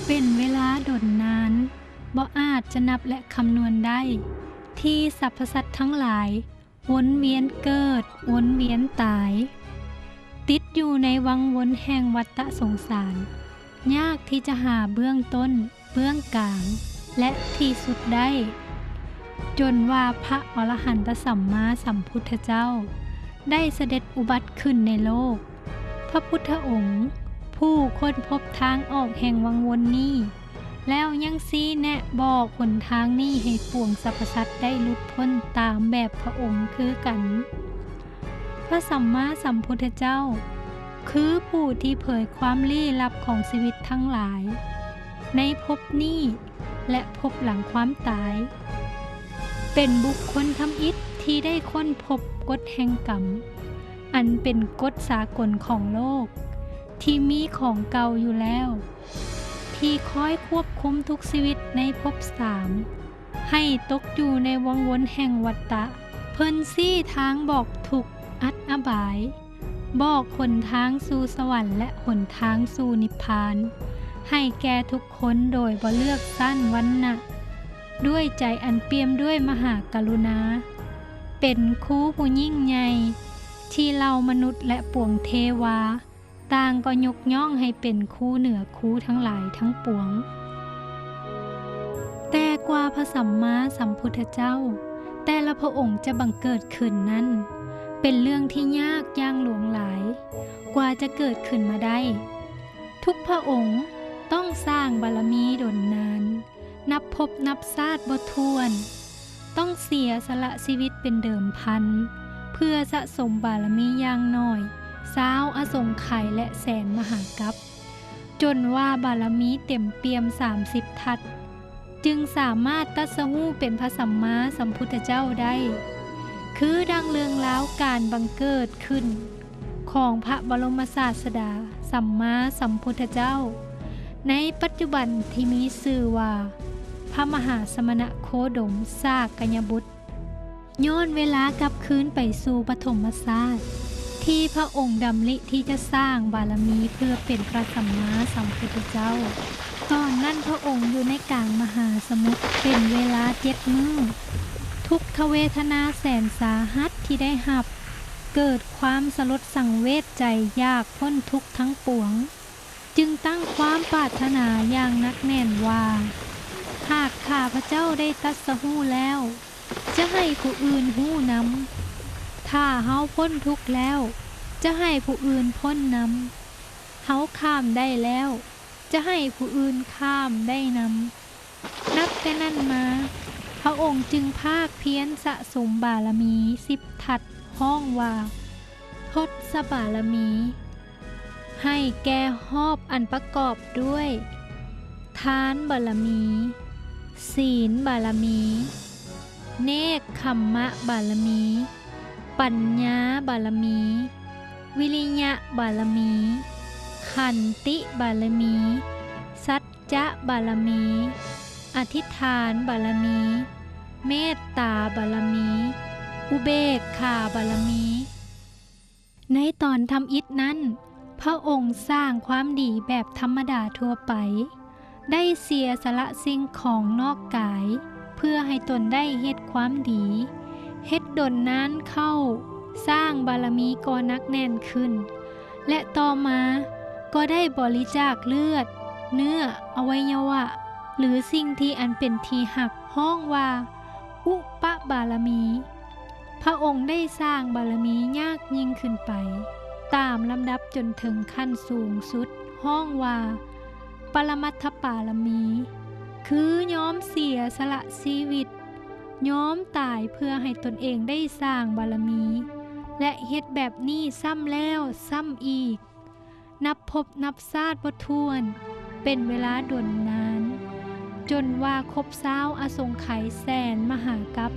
ເປັນເວລາດົນນານ ບໍ່ອາດຈະນັບ ແລະ ຄຳນວນໄດ້ ທີ່ສັບພະສັດທັງຫຼາຍ ວົນວຽນເກີດ ວົນວຽນຕາຍ ຕິດຢູ່ໃນວັງວົນແຫ່ງວັດຕະສົງສານ ຍາກທີ່ຈະຫາເບື້ອງຕົ້ນ ເບື້ອງກາງ ແລະ ທີ່ສຸດໄດ້ ຈົນວ່າພະອໍລະຫັນຕະສຳມາສຳພຸດທະເຈົ້າ ໄດ້ສະເດັດອຸບັດຂຶ້ນໃນໂລກ. ພະພຸດທະອົງ ຜູ້ຄົ້ນພົບທາງອອກແຫ່ງວັງວົນນີ້ ແລ້ວຍັງຊີ້ແນະບອກຫົນທາງນີ້ໃຫ້ປວງສັບພະສັດໄດ້ຫຼຸດພົ້ນຕາມແບບພະອົງຄືກັນ. ພະສຳມາສຳພຸດທະເຈົ້າ ຄືຜູ້ທີ່ເຜີຍຄວາມລີ້ລັບຂອງຊີວິດທັງຫຼາຍ ໃນພົບນີ້ ແລະ ພົບຫຼັງຄວາມຕາຍ, ເປັນບຸກຄົນທຳອິດທີ່ໄດ້ຄົ້ນພົບກົດແຫ່ງກຳ ອັນເປັນກົດສາກົນຂອງໂລກ ທີ່ມີຂອງເກົ່າຢູ່ແລ້ວ ທີ່ຄອຍຄວບຄຸມທຸກຊີວິດໃນພົບສາມ ໃຫ້ຕົກຢູ່ໃນວັງວົນແຫ່ງວັດຕະ. ເພິ່ນຊີ້ທາງບອກທຸກ ອັດອະບາຍ, ບອກຫົນທາງສູ່ສະຫວັນ ແລະ ຫົນທາງສູ່ນິບພານ ໃຫ້ແກ່ທຸກຄົນໂດຍບໍ່ເລືອກຊັ້ນວັນນະ, ດ້ວຍໃຈອັນປ່ຽມດ້ວຍມະຫາກະລຸນາ, ເປັນຄູຜູ້ຍິ່ງໃຫຍ່ ທີ່ເຫຼົ່າມະນຸດ ແລະ ປວງເທວາ ຕ່າງກໍຍົກຍ້ອງໃຫ້ເປັນຄູເໜືອຄູທັງຫຼາຍທັງປວງ. ແຕ່ກວ່າພະສຳມາສຳພຸດທະເຈົ້າແຕ່ລະພະອົງຈະບັງເກີດຂຶ້ນນັ້ນ ເປັນເລື່ອງທີ່ຍາກຢ່າງຫຼວງຫຼາຍ ກວ່າຈະເກີດຂຶ້ນມາໄດ້. ທຸກພະອົງຕ້ອງສ້າງບາລະມີດົນນານ ນັບພົບນັບຊາດບໍ່ຖ້ວນ, ຕ້ອງເສຍສະຫຼະຊີວິດເປັນເດີມພັນ ເພື່ອສະສົມບາລະມີຢ່າງໜ້ອຍຊາວອະສົງໄຂ ແລະ ແສນມະຫາກັບ, ຈົນວ່າບາລະມີເຕັມປ່ຽມສາມສິບທັດ ຈຶ່ງສາມາດຕັດສະຮູ້ເປັນພະສຳມາສຳພຸດທະເຈົ້າໄດ້, ຄືດັ່ງເລື່ອງລາວການບັງເກີດຂຶ້ນ ຂອງພະບໍລົມສາດສະດາສຳມາສຳພຸດທະເຈົ້າ ໃນປັດຈຸບັນທີ່ມີຊື່ວ່າ ພະມະຫາສະມະນະໂຄດົມສາກະຍະບຸດ. ຍ້ອນເວລາກັບຄືນໄປສູ່ປະຖົມມະຊາດ ທີ່ພະອົງດຳລິທີ່ຈະສ້າງບາລະມີເພື່ອເປັນພະສຳມາສຳພຸດທະເຈົ້າ. ຕອນນັ້ນພະອົງຢູ່ໃນກາງມະຫາສະໝຸດເປັນເວລາເຈັດມື້. ທຸກຂະເວທະນາແສນສາຫັດທີ່ໄດ້ຮັບ ເກີດຄວາມສະຫຼົດສັງເວດໃຈຢາກພົ້ນທຸກທັງປວງ, ຈຶ່ງຕັ້ງຄວາມປາດຖະໜາຢ່າງໜັກແໜ້ນວ່າ ຫາກຂ້າພະເຈົ້າໄດ້ຕັດສະຮູ້ແລ້ວ ຈະໃຫ້ຜູ້ອື່ນຮູ້ນຳ, ຖ້າເຮົາພົ້ນທຸກແລ້ວ ຈະໃຫ້ຜູ້ອື່ນພົ້ນນຳ, ເຮົາຂ້າມໄດ້ແລ້ວ ຈະໃຫ້ຜູ້ອື່ນຂ້າມໄດ້ນຳ. ນັບແຕ່ນັ້ນມາ ພະອົງຈຶ່ງພາກພຽນສະສົມບາລະມີສິບທັດ ຮ້ອງວ່າ ທົດສະບາລະມີ ໃຫ້ແກ່ຮອບອັນປະກອບດ້ວຍ ທານບາລະມີ, ສີນບາລະມີ, ເນກຂຳມະບາລະມີ, ປັນຍາບາລະມີ, ວິລິຍະບາລະມີ, ຂັນຕິບາລະມີ, ສັດຈະບາລະມີ, ອະທິຖານບາລະມີ, ເມດຕາບາລະມີ, ອຸເບກຂາບາລະມີ. ໃນຕອນທຳອິດນັ້ນ ພະອົງສ້າງຄວາມດີແບບທຳມະດາທົ່ວໄປ, ໄດ້ເສຍສະຫຼະສິ່ງຂອງນອກກາຍ ເພື່ອໃຫ້ຕົນໄດ້ເຮັດຄວາມດີ, ເຮັດດົນນານເຂົ້າ, ສ້າງບາລະມີກໍໜັກແໜ້ນຂຶ້ນ ແລະ ຕໍ່ມາກໍໄດ້ບໍລິຈາກເລືອດ, ເນື້ອ, ອະໄວຍະວະ ຫຼື ສິ່ງທີ່ອັນເປັນທີ່ຮັກ, ຮ້ອງວ່າ ອຸປະບາລະມີ. ພະອົງໄດ້ສ້າງບາລະມີຍາກຍິ່ງຂຶ້ນໄປ ຕາມລຳດັບຈົນເຖິງຂັ້ນສູງສຸດ ຮ້ອງວ່າ ປະລະມັດທະບາລະມີ, ຄືຍອມເສຍສະຫຼະຊີວິດ, ຍອມຕາຍເພື່ອໃຫ້ຕົນເອງໄດ້ສ້າງບາລະມີ ແລະ ເຮັດແບບນີ້ຊ້ຳແລ້ວຊ້ຳອີກ. ນັບພົບນັບຊາດບໍ່ຖ້ວນ ເປັນເວລາດົນນານ ຈົນວ່າຄົບຊາວອະສົງໄຂແສນມະຫາກັບ,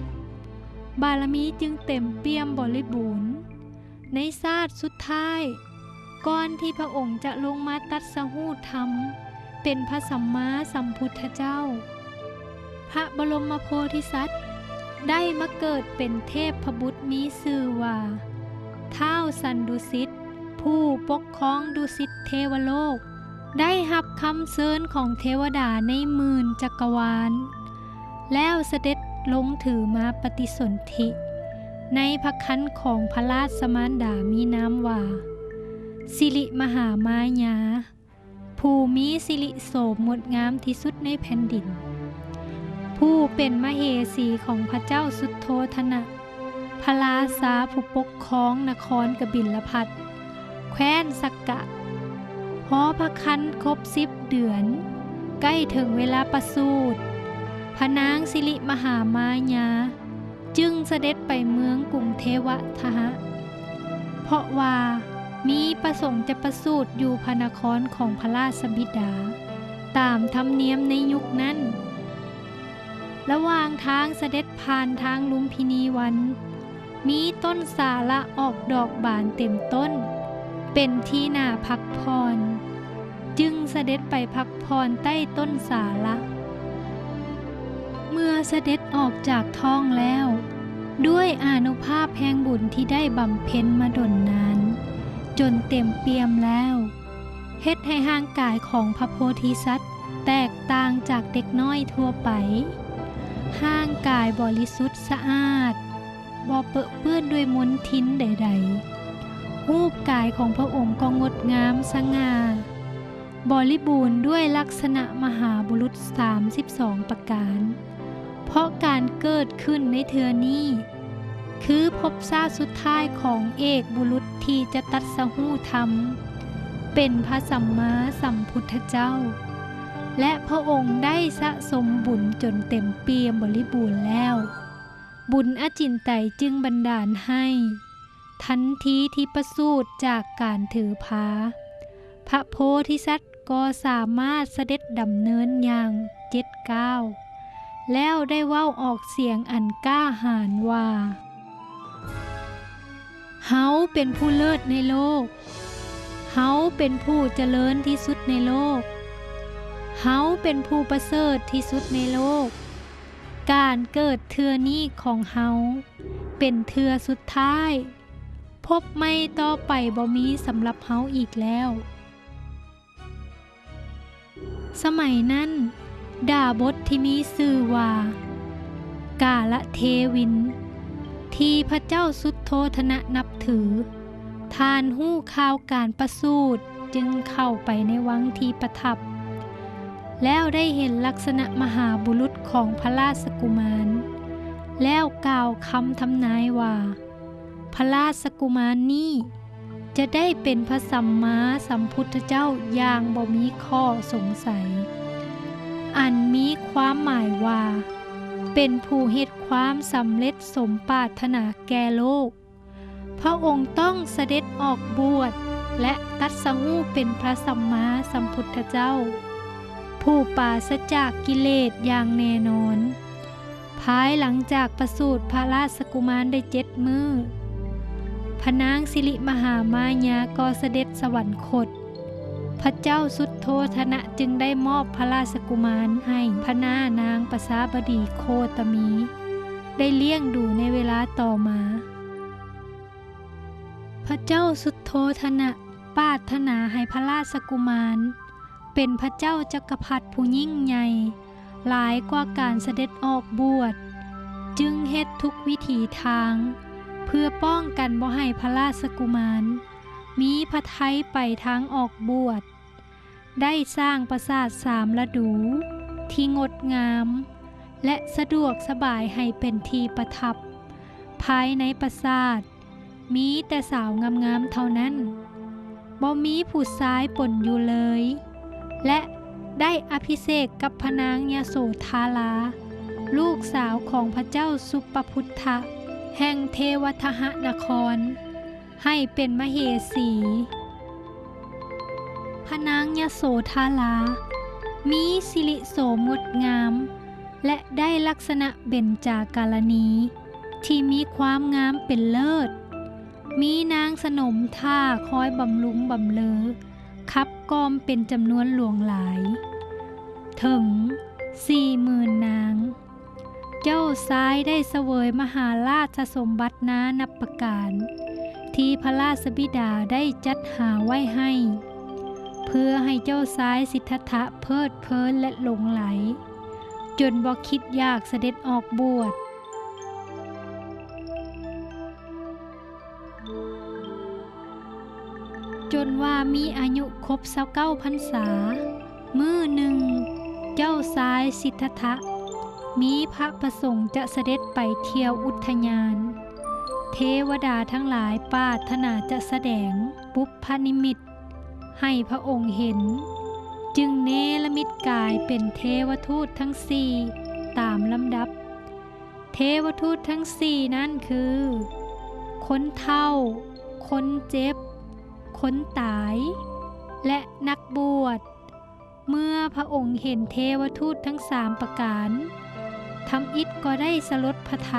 ບາລະມີຈຶ່ງເຕັມປ່ຽມບໍລິບູນ. ໃນຊາດສຸດທ້າຍ ກ່ອນທີ່ພະອົງຈະລົງມາຕັດສະຮູ້ທຳ ເປັນພະສຳມາສຳພຸດທະເຈົ້າ, ພະບໍລົມມະໂພທິສັດ ໄດ້ມາເກີດເປັນເທບພະບຸດມີຊື່ວ່າ ທ້າວສັນດຸສິດ ຜູ້ປົກຄອງດຸສິດເທວະໂລກ ໄດ້ຮັບຄຳເຊີນຂອງເທວະດາໃນໝື່ນຈັກກະວານ ແລ້ວສະເດັດລົງຖືມາປະຕິສົນທິໃນພະຄັນຂອງພະລາຊະມານດາມີນາມວ່າ ສິລິມະຫາມາຍາ ຜູ້ມີສິລິໂສມງົດງາມທີ່ສຸດໃນແຜ່ນດິນ, ຜູ້ເປັນມະເຫສີຂອງພະເຈົ້າສຸດໂທທະນະ ພະລາຊາຜູ້ປົກຄອງນະຄອນກະບິນລະພັດ ແຄວ້ນສັກກະ. ພໍພະຄັນຄົບສິບເດືອນ ໃກ້ເຖິງເວລາປະສູດ, ພະນາງສິລິມະຫາມາຍາ ຈຶ່ງສະເດັດໄປເມືອງກຸງເທວະທະຫະ ເພາະວ່າມີປະສົງຈະປະສູດຢູ່ພະນະຄອນຂອງພະລາຊະບິດາ ຕາມທຳນຽມໃນຍຸກນັ້ນ. ລະຫວ່າງທາງສະເດັດຜ່ານທາງລຸມພິນີວັນ ມີຕົ້ນສາລະອອກດອກບານເຕັມຕົ້ນ ເປັນທີ່ໜ້າພັກຜ່ອນ, ຈຶ່ງສະເດັດໄປພັກຜ່ອນໃຕ້ຕົ້ນສາລະ. ເມື່ອສະເດັດອອກຈາກທ້ອງແລ້ວ, ດ້ວຍອານຸພາບແຫ່ງບຸນທີ່ໄດ້ບຳເພັນມາດົນນານ ຈົນເຕັມປ່ຽມແລ້ວ, ເຮັດໃຫ້ຮ່າງກາຍຂອງພະໂພທິສັດແຕກຕ່າງຈາກເດັກນ້ອຍທົ່ວໄປ. ຮ່າງກາຍບໍລິສຸດສະອາດ, ບໍ່ເປິເປື້ອນດ້ວຍມົນທິນໃດໆ. ຮູບກາຍຂອງພະອົງກໍງົດງາມສະຫງ່າ, ບໍລິບູນດ້ວຍລັກສະນະມະຫາບຸລຸດສາມສິບສອງປະການ. ເພາະການເກີດຂຶ້ນໃນເທື່ອນີ້ ຄືພົບຊາດສຸດທ້າຍຂອງເອກບຸລຸດທີ່ຈະຕັດສະຮູ້ທຳ ເປັນພະສຳມາສຳພຸດທະເຈົ້າ ແລະ ພະອົງໄດ້ສະສົມບຸນຈົນເຕັມປ່ຽມບໍລິບູນແລ້ວ, ບຸນອະຈິນໄຕຈຶ່ງບັນດານໃຫ້ ທັນທີທີ່ປະສູດຈາກການຖືພາ, ພະໂພທິສັດກໍສາມາດສະເດັດດຳເນີນຢ່າງເຈັດກ້າວ ແລ້ວໄດ້ເວົ້າອອກສຽງອັນກ້າຫານວ່າ, ເຮົາເປັນຜູ້ເລີດໃນໂລກ, ເຮົາເປັນຜູ້ຈະເລີນທີ່ສຸດໃນໂລກ, ເຮົາເປັນຜູ້ປະເສີດທີ່ສຸດໃນໂລກ. ການເກີດເທື່ອນີ້ຂອງເຮົາເປັນເທື່ອສຸດທ້າຍ, ພົບໃໝ່ຕໍ່ໄປບໍ່ມີສຳລັບເຮົາອີກແລ້ວ. ສະໄໝນັ້ນ, ດາບົດທີ່ມີຊື່ວ່າ ກາລະເທວິນ ທີ່ພະເຈົ້າສຸດໂທທະນະນັບຖື, ທ່ານຮູ້ຂ່າວການປະສູດ ຈຶ່ງເຂົ້າໄປໃນວັງທີ່ປະທັບ ແລ້ວໄດ້ເຫັນລັກສະນະມະຫາບຸລຸດຂອງພະລາຊະກຸມານ ແລ້ວກ່າວຄຳທຳນາຍວ່າ ພະລາຊະກຸມານນີ້ຈະໄດ້ເປັນພະສຳມາສຳພຸດທະເຈົ້າຢ່າງບໍ່ມີຂໍ້ສົງໄສ, ອັນມີຄວາມໝາຍວ່າ ເປັນຜູ້ເຮັດຄວາມສຳເລັດສົມປາດຖະໜາແກ່ໂລກ. ພະອົງຕ້ອງສະເດັດອອກບວດ ແລະ ຕັດສະຮູ້ເປັນພະສຳມາສຳພຸດທະເຈົ້າ ຜູ້ປາສະຈາກກິເລດຢ່າງແນ່ນອນ. ພາຍຫຼັງຈາກປະສູດພະລາຊະກຸມານໄດ້ເຈັດມື້, ພະນາງສິລິມະຫາມາຍາກໍສະເດັດສະຫວັນຄົດ. ພະເຈົ້າສຸດໂທທະນະຈຶ່ງໄດ້ມອບພະລາຊະກຸມານໃຫ້ພະນ້ານາງປະຊາບະດີໂຄຕະມີ ໄດ້ລ້ຽງດູໃນເວລາຕໍ່ມາ. ພະເຈົ້າສຸດໂທທະນະປາດຖະໜາໃຫ້ພະລາຊະກຸມານເປັນພະເຈົ້າຈັກກະພັດຜູ້ຍິ່ງໃຫຍ່ ຫຼາຍກວ່າການສະເດັດອອກບວດ, ຈຶ່ງເຮັດທຸກວິຖີທາງ ເພື່ອປ້ອງກັນບໍ່ໃຫ້ພະລາຊະກຸມານມີພະໄທໄປທາງອອກບວດ. ໄດ້ສ້າງປາສາດສາມລະດູທີ່ງົດງາມ ແລະ ສະດວກສະບາຍໃຫ້ເປັນທີ່ປະທັບ. ພາຍໃນປາສາດມີແຕ່ສາວງາມໆເທົ່ານັ້ນ, ບໍ່ມີຜູ້ຊາຍປົນຢູ່ເລີຍ ແລະ ໄດ້ອະພິເສກກັບພະນາງຍະໂສທາລາ ລູກສາວຂອງພະເຈົ້າສຸປະພຸດທະ ແຫ່ງເທວະທະຫະນະຄອນ ໃຫ້ເປັນມະເຫສີ. ພະນາງຍະໂສທາລາມີສິລິໂສມງົດງາມ ແລະ ໄດ້ລັກສະນະເບັນຈາກາລະນີທີ່ມີຄວາມງາມເປັນເລີດ, ມີນາງສະໜົມຖ້າຄອຍບຳລຸງບຳເລີ ຂັບກ່ອມເປັນຈຳນວນຫຼວງຫຼາຍ ເຖິງສີ່ໝື່ນນາງ. ເຈົ້າຊາຍໄດ້ສະເຫວີຍມະຫາລາຊະສົມບັດນານັບປະການ ທີ່ພະລາຊະບິດາໄດ້ຈັດຫາໄວ້ໃຫ້. ເພື່ອໃຫ້ເຈົ້າຊາຍສິດທັດຖະເພີດເພີນ ແລະ ຫຼົງໄຫຼ ຈົນບໍ່ຄິດຢາກສະເດັດອອກບວດ. ຈົນວ່າມີອາຍຸຄົບຊາວເກົ້າພັນສາ, ມື້ໜຶ່ງ ເຈົ້າຊາຍສິດທັດຖະມີພະປະສົງຈະສະເດັດໄປທ່ຽວອຸດທະຍານ. ເທວະດາທັງຫຼາຍປາດຖະໜາຈະສະແດງບຸບພະນິມິດໃຫ້ພະອົງເຫັນ, ຈຶ່ງເນລະມິດກາຍເປັນເທວະທູດທັງສີ່ຕາມລຳດັບ. ເທວະທູດທັງສີ່ນັ້ນຄື ຄົນເຖົ້າ, ຄົນເຈັບ, ຄົນຕາຍ ແລະ ນັກບວດ. ເມື່ອພະອົງເຫັນເທວະທູດທັງສາມປະການ, ທຳອິດກໍໄດ້ສະຫຼົດພະໄທ,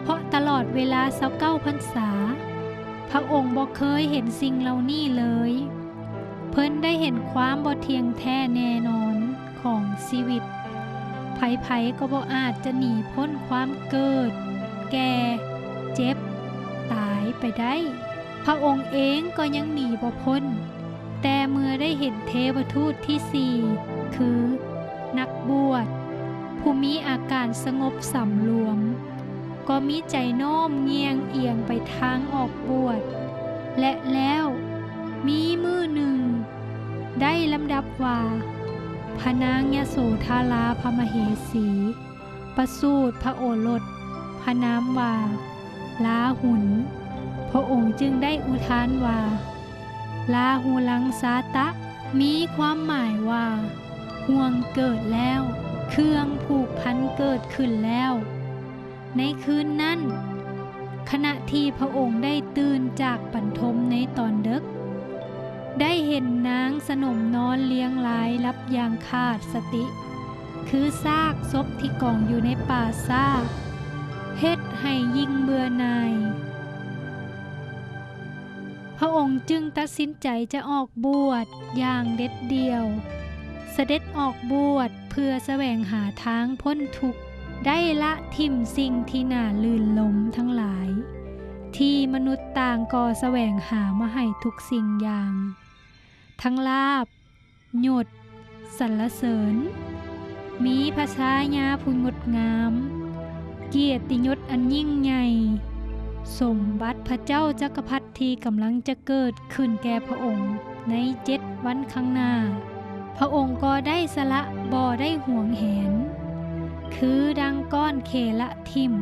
ເພາະຕະຫຼອດເວລາຊາວເກົ້າພັນສາ, ພະອົງບໍ່ເຄີຍເຫັນສິ່ງເຫຼົ່ານີ້ເລີຍ. ເພິ່ນໄດ້ເຫັນຄວາມບໍ່ທ່ຽງແທ້ແນ່ນອນຂອງຊີວິດ. ໃຜໆກໍບໍ່ອາດຈະໜີພົ້ນຄວາມເກີດ, ແກ່, ເຈັບ, ຕາຍໄປໄດ້. ພະອົງເອງກໍຍັງໜີບໍ່ພົ້ນ, ແຕ່ເມື່ອໄດ້ເຫັນເທວະທູດທີສີ່ ຄື ນັກບວດ ຜູ້ມີອາການສະຫງົບສຳລວມ, ກໍມີໃຈໂນ້ມງ່ຽງອຽງໄປທາງອອກບວດ ແລະ ແລ້ວມີມື້ໜຶ່ງ ໄດ້ລຳດັບວ່າ ພະນາງຍະໂສທາລາພະມະເຫສີ ປະສູດພະໂອລົດ ພະນາມວ່າ ລາຫຸນ. ພະອົງຈຶ່ງໄດ້ອຸທານວ່າ ລາຫຸລັງຊາຕະ, ມີຄວາມໝາຍວ່າ ຫ່ວງເກີດແລ້ວ, ເຄື່ອງຜູກພັນເກີດຂຶ້ນແລ້ວ. ໃນຄືນນັ້ນ, ຂະນະທີ່ພະອົງໄດ້ຕື່ນຈາກບັນທົມໃນຕອນເດິກ, ໄດ້ເຫັນນາງສະໜົມນອນລຽງລາຍຫຼັບຢ່າງຂາດສະຕິ, ຄືຊາກສົບທີ່ກອງຢູ່ໃນປ່າຊ້າ, ເຮັດໃຫ້ຍິ່ງເບື່ອໜ່າຍ. ພະອົງຈຶ່ງຕັດສິນໃຈຈະອອກບວດຢ່າງເດັດດ່ຽວ, ສະເດັດອອກບວດເພື່ອສະແຫວງຫາທາງພົ້ນທຸກ, ໄດ້ລະຖິ້ມສິ່ງທີ່ໜ້າລື່ນລົມທັງຫຼາຍ ທີ່ມະນຸດຕ່າງກໍສະແຫວງຫາມາໃຫ້ທຸກສິ່ງຢ່າງ, ທັງລາບ, ຍົດ, ສັນລະເສີນ, ມີພະຊາຍາຜູ້ງົດງາມ, ກຽດຕິຍົດອັນຍິ່ງໃຫຍ່, ສົມບັດພະເຈົ້າຈັກກະພັດທີ່ກຳລັງຈະເກີດຂຶ້ນແກ່ພະອົງໃນເຈັດວັນຂ້າງໜ້າ. ພະອົງກໍໄດ້ສະຫຼະບໍ່ໄດ້ຫວງແຫນ, ຄືດັ່ງກ້ອນເຄລະຖິ້ມ,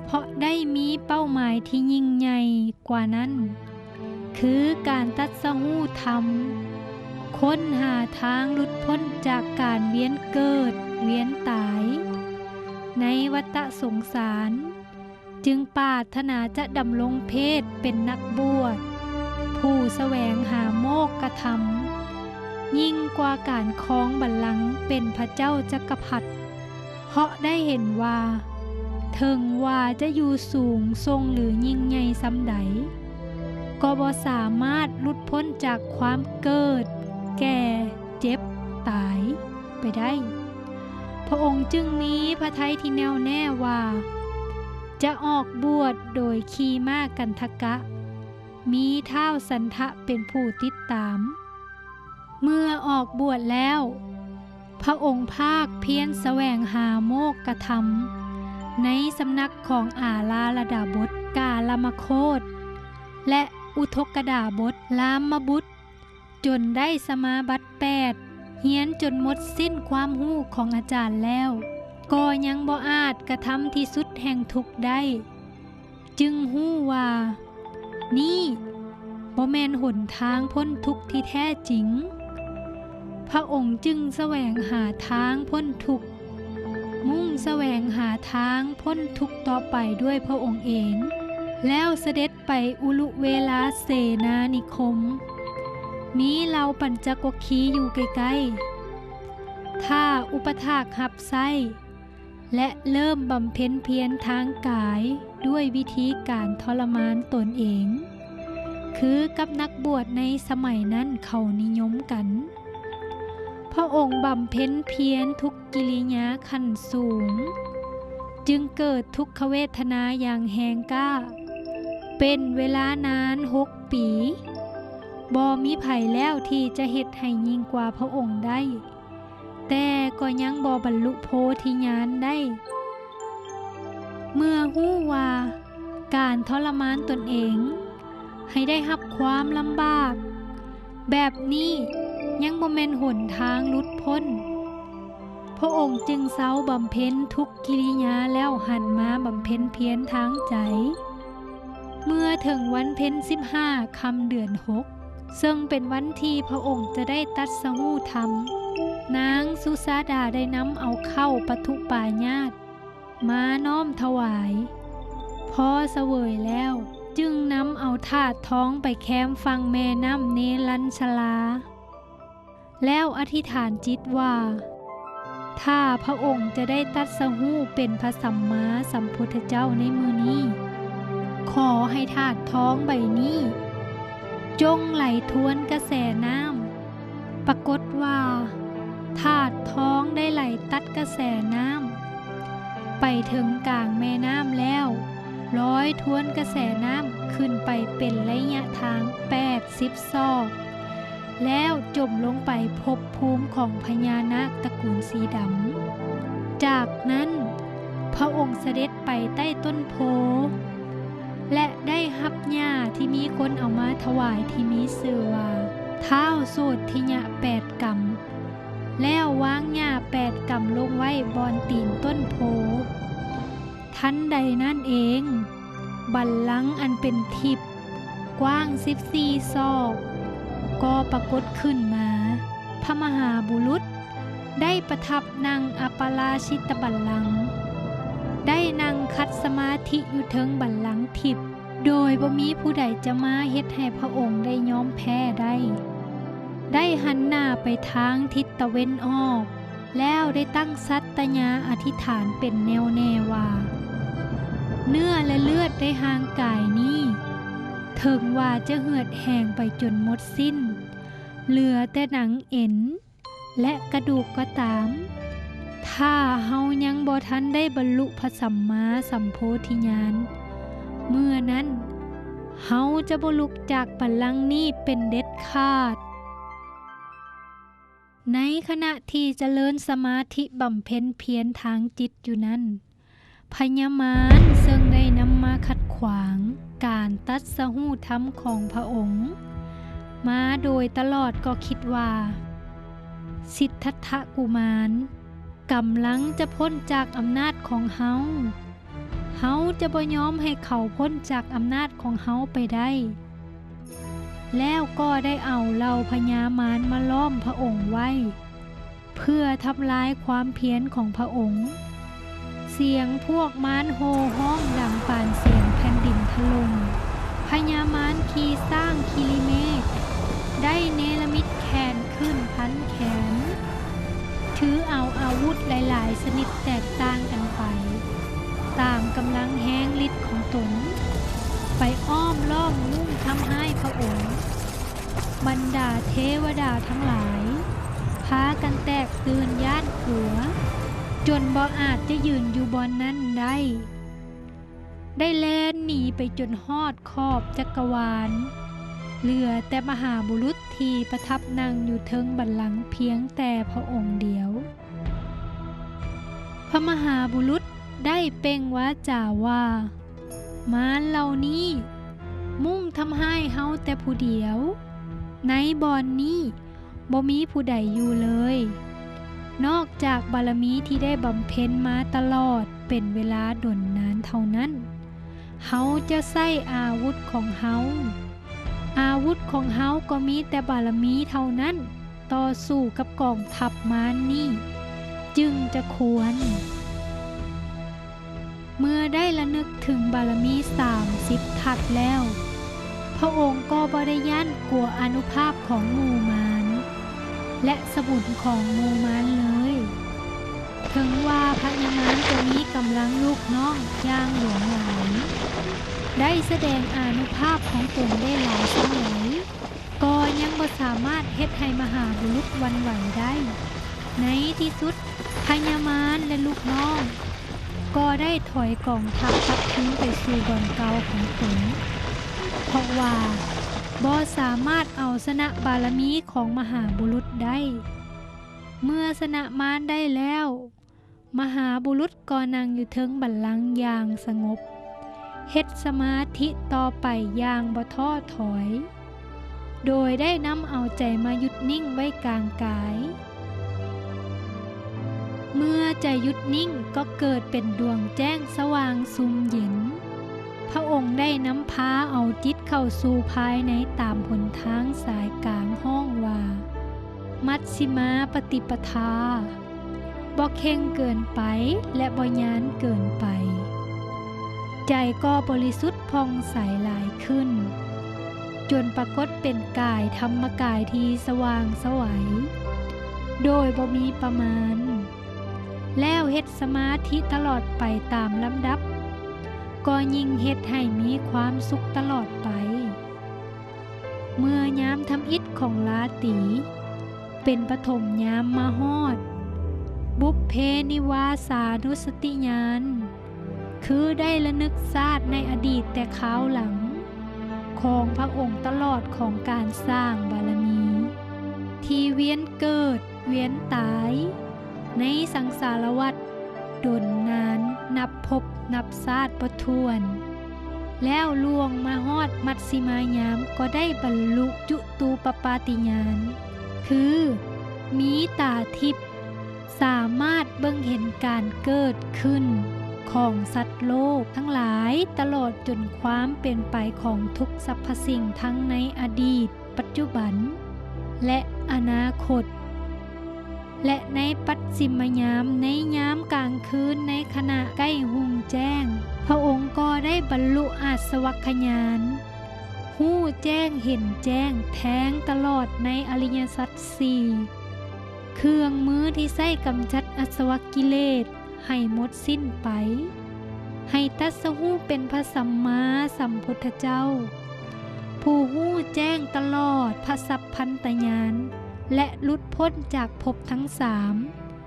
ເພາະໄດ້ມີເປົ້າໝາຍທີ່ຍິ່ງໃຫຍ່ກວ່ານັ້ນ. ຄືການຕັດສະຮູ້ທຳ, ຄົ້ນຫາທາງຫຼຸດພົ້ນຈາກການວຽນເກີດວຽນຕາຍໃນວັດຕະສົງສານ, ຈຶ່ງປາດຖະໜາຈະດຳລົງເພດເປັນນັກບວດ, ຜູ້ສະແຫວງຫາໂມກຂະທຳ, ຍິ່ງກວ່າການຄອງບັນລັງເປັນພະເຈົ້າຈັກກະພັດ. ເພາະໄດ້ເຫັນວ່າ ເຖິງວ່າຈະຢູ່ສູງສົ່ງ ຫຼື ຍິ່ງໃຫຍ່ສ່ຳໃດ, ກໍບໍ່ສາມາດຫຼຸດພົ້ນຈາກຄວາມເກີດ, ແກ່, ເຈັບ, ຕາຍໄປໄດ້. ພະອົງຈຶ່ງມີພະໄທທີ່ແນ່ວແນ່ວ່າ ຈະອອກບວດໂດຍຂີ່ມ້າກັນທະກະ, ມີທ້າວສັນທະເປັນຜູ້ຕິດຕາມ. ເມື່ອອອກບວດແລ້ວ, ພະອົງພາກພຽນສະແຫວງຫາໂມກຂະທຳ ໃນສຳນັກຂອງອາລາລະດາບົດ, ກາລະມະໂຄດ ແລະ ອຸທົກກະດາບົດ, ລາມມະບຸດ, ຈົນໄດ້ສະມາບັດແປດ, ຮຽນຈົນໝົດສິ້ນຄວາມຮູ້ຂອງອາຈານແລ້ວ, ກໍຍັງບໍ່ອາດກະທຳທີ່ສຸດແຫ່ງທຸກໄດ້. ຈຶ່ງຮູ້ວ່າ ນີ້ບໍ່ແມ່ນຫົນທາງພົ້ນທຸກທີ່ແທ້ຈິງ. ພະອົງຈຶ່ງສະແຫວງຫາທາງພົ້ນທຸກ, ມຸ່ງສະແຫວງຫາທາງພົ້ນທຸກຕໍ່ໄປດ້ວຍພະອົງເອງ, ແລ້ວສະເດັດໄປອຸລຸເວລາເສນານິຄົມ, ມີເຫຼົ່າປັນຈະວັກຄີຢູ່ໃກ້ໆ, ຖ້າອຸປະຖາກຮັບໃຊ້ ແລະ ເລີ່ມບຳເພັນພຽນທາງກາຍດ້ວຍວິທີການທໍລະມານຕົນເອງ, ຄືກັບນັກບວດໃນສະໄໝນັ້ນເຂົານິຍົມກັນ. ພະອົງບຳເພັນພຽນທຸກກິລິຍາຂັ້ນສູງ, ຈຶ່ງເກີດທຸກຂະເວທະນາຢ່າງແຮງກ້າ, ເປັນເວລານານຫົກປີ, ບໍ່ມີໃຜແລ້ວທີ່ຈະເຮັດໃຫ້ຍິ່ງກວ່າພະອົງໄດ້, ແຕ່ກໍຍັງບໍ່ບັນລຸໂພທິຍານໄດ້. ເມື່ອຮູ້ວ່າການທໍລະມານຕົນເອງໃຫ້ໄດ້ຮັບຄວາມລຳບາກແບບນີ້ຍັງບໍ່ແມ່ນຫົນທາງຫຼຸດພົ້ນ, ພະອົງຈຶ່ງເຊົາບຳເພັນທຸກກິລິຍາແລ້ວຫັນມາບຳເພັນພຽນທາງໃຈ. ເມື່ອເຖິງວັນເພັນສິບຫ້າຄ່ຳເດືອນຫົກ ເຊິ່ງເປັນວັນທີ່ພະອົງຈະໄດ້ຕັດສະຮູ້ທຳ, ນາງສຸຊາດາໄດ້ນຳເອົາເຂົ້າປະທຸປາຍາດມານ້ອມຖວາຍ. ພໍສະເຫວີຍແລ້ວ, ຈຶ່ງນຳເອົາຖາດທອງໄປແຄມຝັ່ງແມ່ນ້ຳເນລັນຊະລາ. ແລ້ວອະທິຖານຈິດວ່າ, ຖ້າພະອົງຈະໄດ້ຕັດສະຮູ້ເປັນພະສຳມາສຳພຸດທະເຈົ້າໃນມື້ນີ້, ຂໍໃຫ້ຖາດທອງໃບນີ້ຈົ່ງໄຫຼທວນກະແສນ້ຳ. ປາກົດວ່າ ຖາດທອງໄດ້ໄຫຼຕັດກະແສນ້ຳໄປເຖິງກາງແມ່ນ້ຳແລ້ວ, ລອຍທວນກະແສນ້ຳຂຶ້ນໄປເປັນໄລຍະທາງແປດສິບ ຊອກ ແລ້ວຈົມລົງໄປພົບພູມຂອງພະຍານາກຕະກູນສີດຳ. ຈາກນັ້ນ, ພະອົງສະເດັດໄປໃຕ້ຕົ້ນໂພ ແລະ ໄດ້ຮັບຫຍ້າທີ່ມີຄົນເອົາມາຖວາຍທີ່ມີຊື່ວ່າ ທ້າວໂສດທິຍະແປດກຳ, ແລ້ວວາງຫຍ້າແປດກຳລົງໄວ້ບ່ອນຕີນຕົ້ນໂພ. ທັນໃດນັ້ນເອງ, ບັນລັງອັນເປັນທິບ ກວ້າງສິບສີ່ ຊອກ ກໍປາກົດຂຶ້ນມາ. ພະມະຫາບຸລຸດໄດ້ປະທັບນັ່ງອັບປະລາຊິດຕະບັນລັງ, ໄດ້ນັ່ງຂັດສະມາທິຢູ່ເທິງບັນລັງທິບ, ໂດຍບໍ່ມີຜູ້ໃດຈະມາເຮັດໃຫ້ພະອົງໄດ້ຍອມແພ້ໄດ້. ໄດ້ຫັນໜ້າໄປທາງທິດຕາເວັນອອກ, ແລ້ວໄດ້ຕັ້ງສັດຕະຍາອະທິຖານເປັນແນ່ວແນ່ວ່າ ເນື້ອ ແລະ ເລືອດໃນຮ່າງກາຍນີ້ ເຖິງວ່າຈະເຫືອດແຫ້ງໄປຈົນໝົດສິ້ນ, ເຫຼືອແຕ່ໜັງເອັນ ແລະ ກະດູກກໍຕາມ, ຖ້າເຮົາຍັງບໍ່ທັນໄດ້ບັນລຸພະສຳມາສຳໂພທິຍານ, ເມື່ອນັ້ນເຮົາຈະບໍ່ລຸກຈາກບັນລັງນີ້ເປັນເດັດຂາດ. ໃນຂະນະທີ່ຈະເລີນສະມາທິບຳເພັນພຽນທາງຈິດຢູ່ນັ້ນ, ພະຍາມານເຊິ່ງໄດ້ນຳມາຂັດຂວາງການຕັດສະຮູ້ທຳຂອງພະອົງມາໂດຍຕະຫຼອດກໍຄິດວ່າ, ສິດທັດທະກຸມານກຳລັງຈະພົ້ນຈາກອຳນາດຂອງເຮົາ. ເຮົາຈະບໍ່ຍອມໃຫ້ເຂົາພົ້ນຈາກອຳນາດຂອງເຮົາໄປໄດ້. ແລ້ວກໍໄດ້ເອົາເຫຼົ່າພະຍາມານມາລ້ອມພະອົງໄວ້ ເພື່ອທຳລາຍຄວາມພຽນຂອງພະອົງ. ສຽງພວກມານໂຫ່ຮ້ອງດັງປານສຽງແຜ່ນດິນຖະຫຼົ່ມ. ພະຍາມານຂີ່ຊ້າງຄີລິເມກ ໄດ້ເນລະມິດແຂນຂຶ້ນພັນແຂນ, ຖືເອົາອາວຸດຫຼາຍໆຊະນິດແຕກຕ່າງກັນໄປ ຕາມກຳລັງແຮງລິດຂອງຕົນ, ໄປອ້ອມລ້ອມມຸ້ງທຳຮ້າຍພະອົງ. ບັນດາເທວະດາທັງຫຼາຍ ພາກັນແຕກຕື່ນຢ້ານກົວ, ຈົນບໍ່ອາດຈະຢືນຢູ່ບ່ອນນັ້ນໄດ້, ໄດ້ແລ່ນໜີໄປຈົນຮອດຂອບຈັກກະວານ. ເຫຼືອແຕ່ມະຫາບຸລຸດທີ່ປະທັບນັ່ງຢູ່ເທິງບັນລັງພຽງແຕ່ພະອົງດຽວ. ພະມະຫາບຸລຸດໄດ້ເປັ່ງວາຈາວ່າ, ມານເຫຼົ່ານີ້ມຸ່ງທຳຮ້າຍເຮົາແຕ່ຜູ້ດຽວ. ໃນບ່ອນນີ້ບໍ່ມີຜູ້ໃດຢູ່ເລີຍ, ນອກຈາກບາລະມີທີ່ໄດ້ບຳເພັນມາຕະຫຼອດເປັນເວລາດົນນານເທົ່ານັ້ນ. ເຮົາຈະໃຊ້ອາວຸດຂອງເຮົາ, ອາວຸດຂອງເຮົາກໍມີແຕ່ບາລະມີເທົ່ານັ້ນ. ຕໍ່ສູ້ກັບກອງທັບມານນີ້ຈຶ່ງຈະຄວນ. ເມື່ອໄດ້ລະນຶກເຖິງບາລະມີສາມສິບທັດແລ້ວ, ພະອົງກໍບໍ່ໄດ້ຢ້ານກົວອານຸພາບຂອງໝູ່ມານ ແລະ ສະບຸນຂອງໝູ່ມານເລີຍ. ເຖິງວ່າພະຍາມານຈະມີກຳລັງລູກນ້ອງຢ່າງຫຼວງຫຼາຍ, ໄດ້ສະແດງອານຸພາບຂອງຕົນໄດ້ຫຼາຍສ່ຳໃດ, ກໍຍັງບໍ່ສາມາດເຮັດໃຫ້ມະຫາບຸລຸດຫວັ່ນໄຫວໄດ້. ໃນທີ່ສຸດ, ພະຍາມານ ແລະ ລູກນ້ອງກໍໄດ້ຖອຍກອງທັບກັບຄືນໄປສູ່ບ່ອນເກົ່າຂອງຕົນ. ເພາະວ່າບໍ່ສາມາດເອົາຊະນະບາລະມີຂອງມະຫາບຸລຸດໄດ້. ເມື່ອຊະນະມານໄດ້ແລ້ວ, ມະຫາບຸລຸດກໍນັ່ງຢູ່ເທິງບັນລັງຢ່າງສະຫງົບ, ເຮັດສະມາທິຕໍ່ໄປຢ່າງບໍ່ທໍ້ຖອຍ, ໂດຍໄດ້ນຳເອົາໃຈມາຢຸດນິ່ງໄວ້ກາງກາຍ. ເມື່ອໃຈຢຸດນິ່ງກໍເກີດເປັນດວງແຈ້ງສະຫວ່າງຊຸ່ມເຢັນ. ພະອົງໄດ້ນຳພາເອົາຈິດເຂົ້າສູ່ພາຍໃນຕາມຫົນທາງສາຍກາງ ຮ້ອງວ່າ ມັດຊິມາປະຕິປະທາ. ບໍ່ເຄັ່ງເກີນໄປ ແລະ ບໍ່ຍານເກີນໄປ. ໃຈກໍບໍລິສຸດຜ່ອງໃສຫຼາຍຂຶ້ນ, ຈົນປາກົດເປັນກາຍທຳມະກາຍທີ່ສະຫວ່າງໄສ ໂດຍບໍ່ມີປະມານ. ແລ້ວເຮັດສະມາທິຕະຫຼອດໄປຕາມລຳດັບ, ກໍຍິ່ງເຮັດໃຫ້ມີຄວາມສຸກຕະຫຼອດໄປ. ເມື່ອຍາມທຳອິດຂອງລາຕີ ເປັນປະຖົມຍາມມາຮອດ, ບຸບເພນິວາສານຸສະຕິຍານ ຄືໄດ້ລະນຶກຊາດໃນອະດີດແຕ່ຄາວຫຼັງ ຂອງພະອົງຕະຫຼອດຂອງການສ້າງບາລະມີ ທີ່ວຽນເກີດວຽນຕາຍໃນສັງສາລະວັດດົນນານນັບພົບນັບຊາດບໍ່ຖ້ວນ, ແລ້ວລ່ວງມາຮອດມັດຊິມາຍາມກໍໄດ້ບັນລຸຈຸຕູປະປາຕິຍານ ຄືມີຕາທິບ ສາມາດເບິ່ງເຫັນການເກີດຂຶ້ນຂອງສັດໂລກທັງຫຼາຍ ຕະຫຼອດຈົນຄວາມເປັນໄປຂອງທຸກສັບພະສິ່ງທັງໃນອະດີດ, ປັດຈຸບັນ ແລະ ອະນາຄົດ. ແລະ ໃນປັດຊິມມະຍາມ, ໃນຍາມກາງຄືນ, ໃນຂະນະໃກ້ຮຸ່ງແຈ້ງ, ພະອົງກໍໄດ້ບັນລຸອາສະວັກຂະຍານ, ຮູ້ແຈ້ງເຫັນແຈ້ງແທງຕະຫຼອດໃນອະລິຍະສັດສີ່ ເຄື່ອງມືທີ່ໃຊ້ກຳຈັດອາສະວະກິເລດໃຫ້ໝົດສິ້ນໄປ, ໃຫ້ຕັດສະຮູ້ເປັນພະສຳມາສຳພຸດທະເຈົ້າ, ຜູ້ຮູ້ແຈ້ງຕະຫຼອດພະສັບພັນຕະຍານ ແລະ ຫຼຸດພົ້ນຈາກພົບທັງສາມ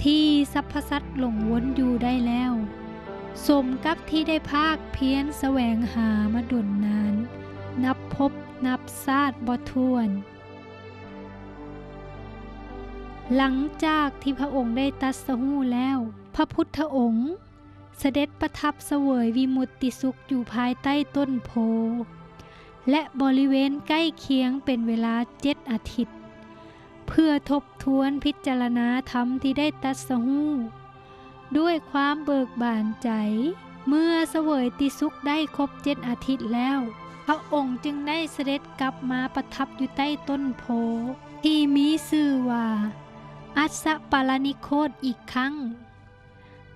ທີ່ສັບພະສັດຫຼົງວົນຢູ່ໄດ້ແລ້ວ, ສົມກັບທີ່ໄດ້ພາກພຽນສະແຫວງຫາມາດົນນານ ນັບພົບນັບຊາດບໍ່ຖ້ວນ. ຫຼັງຈາກທີ່ພະອົງໄດ້ຕັດສະຮູ້ແລ້ວ, ພະພຸດທະອົງສະເດັດປະທັບສະເຫວີຍວິມຸດຕິສຸກຢູ່ພາຍໃຕ້ຕົ້ນໂພ ແລະ ບໍລິເວນໃກ້ຄຽງເປັນເວລາເຈັດອາທິດ ເພື່ອທົບທວນພິຈາລະນາທຳທີ່ໄດ້ຕັດສະຮູ້ ດ້ວຍຄວາມເບີກບານໃຈ. ເມື່ອສະເຫວີຍຕິສຸກໄດ້ຄົບເຈັດອາທິດແລ້ວ, ພະອົງຈຶ່ງໄດ້ສະເດັດກັບມາປະທັບຢູ່ໃຕ້ຕົ້ນໂພທີ່ມີຊື່ວ່າ ອັດສະປາລານິໂຄດອີກຄັ້ງ,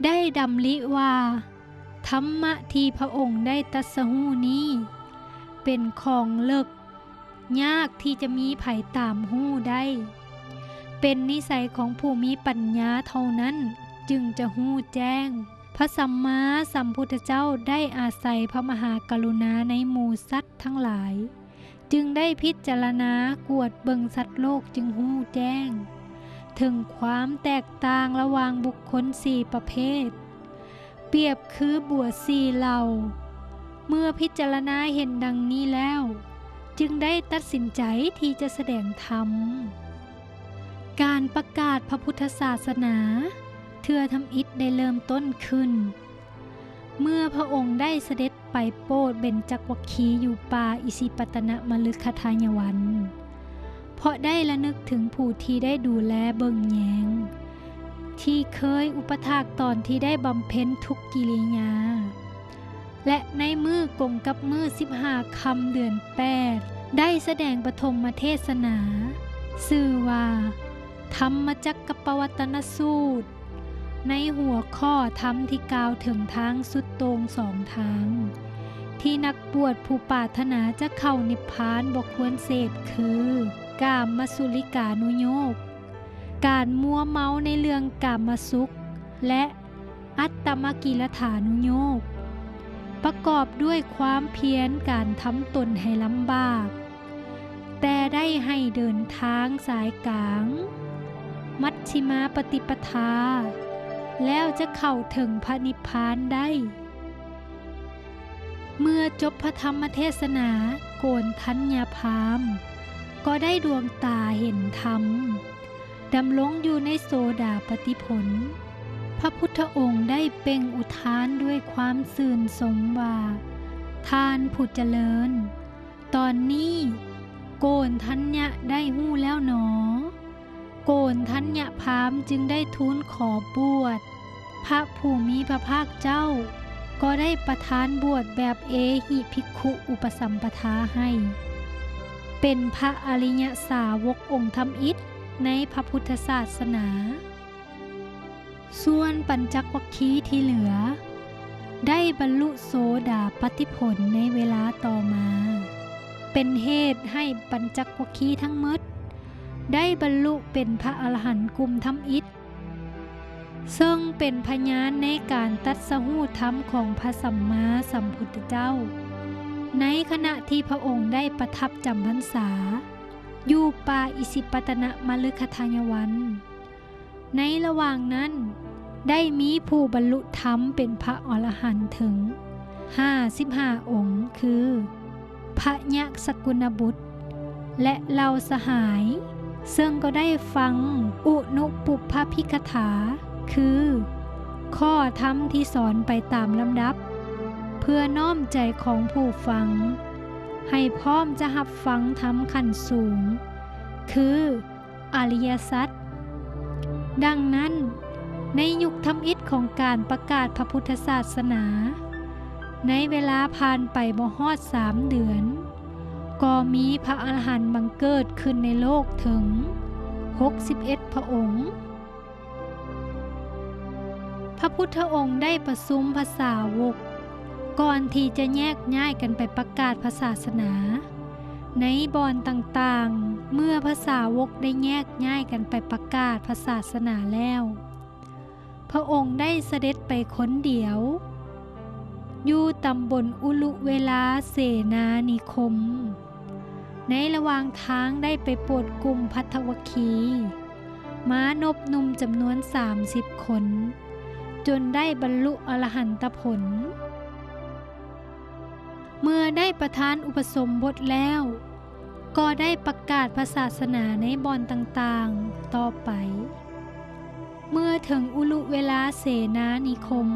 ໄດ້ດຳລິວ່າ ທຳມະທີ່ພະອົງໄດ້ຕັດສະຮູ້ນີ້ ເປັນຂອງເລິກ ຍາກທີ່ຈະມີໃຜຕາມຮູ້ໄດ້. ເປັນນິໄສຂອງຜູ້ມີປັນຍາເທົ່ານັ້ນຈຶ່ງຈະຮູ້ແຈ້ງ. ພະສຳມາສຳພຸດທະເຈົ້າໄດ້ອາໄສພະມະຫາກະລຸນາໃນໝູ່ສັດທັງຫຼາຍ, ຈຶ່ງໄດ້ພິຈາລະນາກວດເບິ່ງສັດໂລກຈຶ່ງຮູ້ແຈ້ງເຖິງຄວາມແຕກຕ່າງລະຫວ່າງບຸກຄົນສີ່ປະເພດ. ປຽບຄືບົວສີ່ເຫຼົ່າ. ເມື່ອພິຈາລະນາເຫັນດັ່ງນີ້ແລ້ວ, ຈຶ່ງໄດ້ຕັດສິນໃຈທີ່ຈະສະແດງທຳ. ການປະກາດພະພຸດທະສາສະໜາເທື່ອທຳອິດໄດ້ເລີ່ມຕົ້ນຂຶ້ນ ເມື່ອພະອົງໄດ້ສະເດັດໄປໂປດເບັນຈັກວັກຄີຢູ່ປ່າອິຊິປະຕະນະມະລຶຄະທາຍະວັນ. ເພາະໄດ້ລະນຶກເຖິງຜູ້ທີ່ໄດ້ດູແລເບິ່ງແຍງ ທີ່ເຄີຍອຸປະຖາກຕອນທີ່ໄດ້ບຳເພັນທຸກກິລິຍາ ແລະ ໃນມື້ກົງກັບມື້ສິບຫ້າຄ່ຳເດືອນແປດ ໄດ້ສະແດງປະຖົມມະເທດສະໜາ ຊື່ວ່າ ທຳມະຈັກກະປະວັດຕະນະສູດ ໃນຫົວຂໍ້ທຳທີ່ກ່າວເຖິງທາງສຸດໂຕ່ງສອງທາງ ທີ່ນັກບວດຜູ້ປາດຖະໜາຈະເຂົ້ານິບພານບໍ່ຄວນເສບຄື ກາມະສຸລິການຸໂຍກ, ການມົວເມົາໃນເລື່ອງກາມະສຸກ ແລະ ອັດຕະມະກິລະຖານຸໂຍກ, ປະກອບດ້ວຍຄວາມພຽນການທຳຕົນໃຫ້ລຳບາກ, ແຕ່ໄດ້ໃຫ້ເດີນທາງສາຍກາງ ມັດຊິມາປະຕິປະທາ ແລ້ວຈະເຂົ້າເຖິງພະນິບພານໄດ້. ເມື່ອຈົບພະທຳມະເທສະໜາ, ໂກນທັນຍະພາມກໍໄດ້ດວງຕາເຫັນທຳ, ດຳລົງຢູ່ໃນໂສດາປະຕິຜົນ. ພະພຸດທະອົງໄດ້ເປັ່ງອຸທານດ້ວຍຄວາມຊື່ນຊົມວ່າ, ທ່ານຜູ້ຈະເລີນ, ຕອນນີ້ໂກນທັນຍະໄດ້ຮູ້ແລ້ວໜໍ? ໂກນທັນຍະພາມຈຶ່ງໄດ້ທູນຂໍບວດ. ພະຜູ້ມີພະພາກເຈົ້າກໍໄດ້ປະທານບວດແບບເອຫິພິກຂຸອຸປະສຳປະທາໃຫ້, ເປັນພະອະລິຍະສາວົກອົງທຳອິດໃນພະພຸດທະສາສະໜາ. ສ່ວນປັນຈັກວັກຄີທີ່ເຫຼືອ ໄດ້ບັນລຸໂສດາປັດຕິຜົນໃນເວລາຕໍ່ມາ, ເປັນເຫດໃຫ້ປັນຈັກວັກຄີທັງໝົດ ໄດ້ບັນລຸເປັນພະອະລະຫັນກຸ່ມທຳອິດ, ເຊິ່ງເປັນພະຍານໃນການຕັດສະຮູ້ທຳຂອງພະສຳມາສຳພຸດທະເຈົ້າ ໃນຂະນະທີ່ພະອົງໄດ້ປະທັບຈຳພັນສາຢູ່ປ່າອິສິປະຕະນະມະລືຄະທາຍະວັນ. ໃນລະຫວ່າງນັ້ນ ໄດ້ມີຜູ້ບັນລຸທຳເປັນພະອໍລະຫັນເຖິງຫ້າສິບຫ້າອົງ ຄື ພະຍະສະກຸນນະບຸດ ແລະ ເຫຼົ່າສະຫາຍ, ເຊິ່ງກໍໄດ້ຟັງອຸນຸປຸບພະພິກຂະຖາ, ຄື ຂໍ້ທຳທີ່ສອນໄປຕາມລຳດັບ, ເພື່ອນ້ອມໃຈຂອງຜູ້ຟັງ ໃຫ້ພ້ອມຈະຮັບຟັງທຳຂັ້ນສູງ, ຄື ອະລິຍະສັດ. ດັ່ງນັ້ນ, ໃນຍຸກທຳອິດຂອງການປະກາດພະພຸດທະສາສະໜາ, ໃນເວລາຜ່ານໄປບໍ່ຮອດສາມເດືອນ, ກໍມີພະອະລະຫັນບັງເກີດຂຶ້ນໃນໂລກເຖິງຫົກສິບເອັດພະອົງ. ພະພຸດທະອົງໄດ້ປະຊຸມພະສາວົກ ກ່ອນທີ່ຈະແຍກຍ້າຍກັນໄປປະກາດພະສາສະໜາໃນບ່ອນຕ່າງໆ. ເມື່ອພະສາວົກໄດ້ແຍກຍ້າຍກັນໄປປະກາດພະສາສະໜາແລ້ວ, ພະອົງໄດ້ສະເດັດໄປຄົນດຽວ ຢູ່ຕຳບົນອຸລຸເວລາເສນານິຄົມ. ໃນລະຫວ່າງທາງໄດ້ໄປໂປດກຸ່ມພັດທະວັກຄີ ມານົບໜຸ່ມຈຳນວນສາມສິບຄົນ, ຈົນໄດ້ບັນລຸອະລະຫັນຕະຜົນ. ເມື່ອໄດ້ປະທານອຸປະສົມບົດແລ້ວ, ກໍໄດ້ປະກາດພະສາສະໜາໃນບ່ອນຕ່າງໆຕໍ່ໄປ. ເມື່ອເຖິງອຸລຸເວລາເສນານິຄົມ,